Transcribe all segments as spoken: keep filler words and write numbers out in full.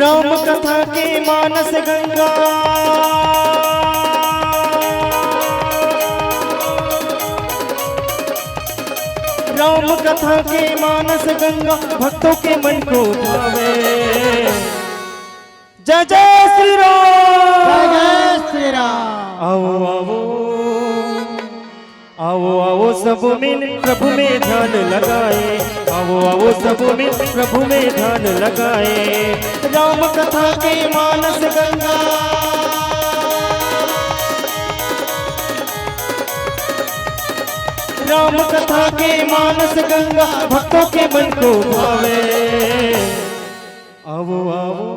राम कथा के मानस गंगा, राम कथा के मानस गंगा, भक्तों के मन को भावे। जय जय श्री राम। जय जय श्री राम। आओ आओ, आओ आओ सब मिल प्रभु में ध्यान लगाए। आओ आओ सब मिल प्रभु में ध्यान लगाए। राम कथा के मानस गंगा, राम कथा के मानस गंगा, भक्तों के मन को भावे। आओ आओ,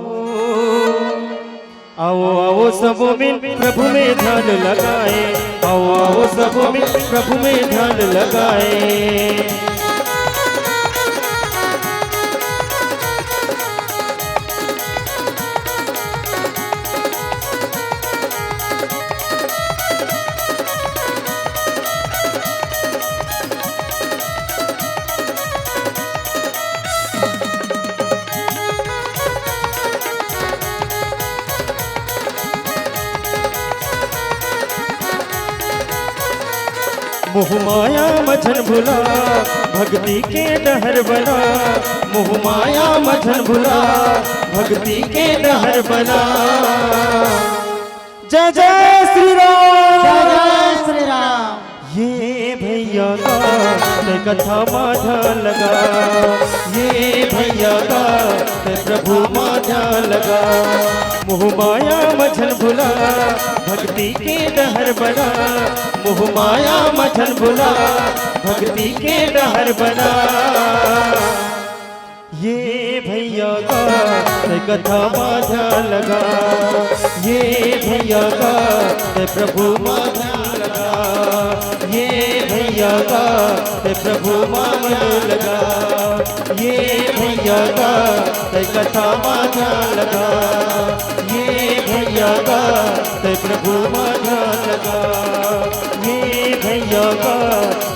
आओ आओ सब मिल प्रभु में ध्यान लगाए। आओ आओ सब मिल प्रभु में ध्यान लगाए। मोह माया म झन भुला, भक्ति के डहर बना। मोह माया म झन भुला, भक्ति के डहर बना। जय जय श्री राम। जय जय श्री राम। ये भैया गा तैं कथा मा ध्यान लगा। ये भैया गा तैं प्रभु मा ध्यान लगा। मोह माया म झन भुला, भक्ति के डहर बना। मोह माया म झन भुला, भक्ति के डहर बना। ये भैया गा तैं कथा मा ध्यान लगा। ये भैया गा तैं प्रभु मा ध्यान लगा। ये भैया गा तैं प्रभु मा मन लगा। ये भैया गा तैं कथा मा ध्यान लगा। ये भैया गा तैं प्रभु मा ध्यान लगा। ये भैया गा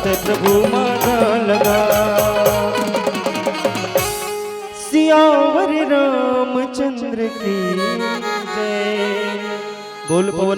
तैं प्रभु मा ध्यान लगा। सियावर रामचंद्र की जय। बोल पवन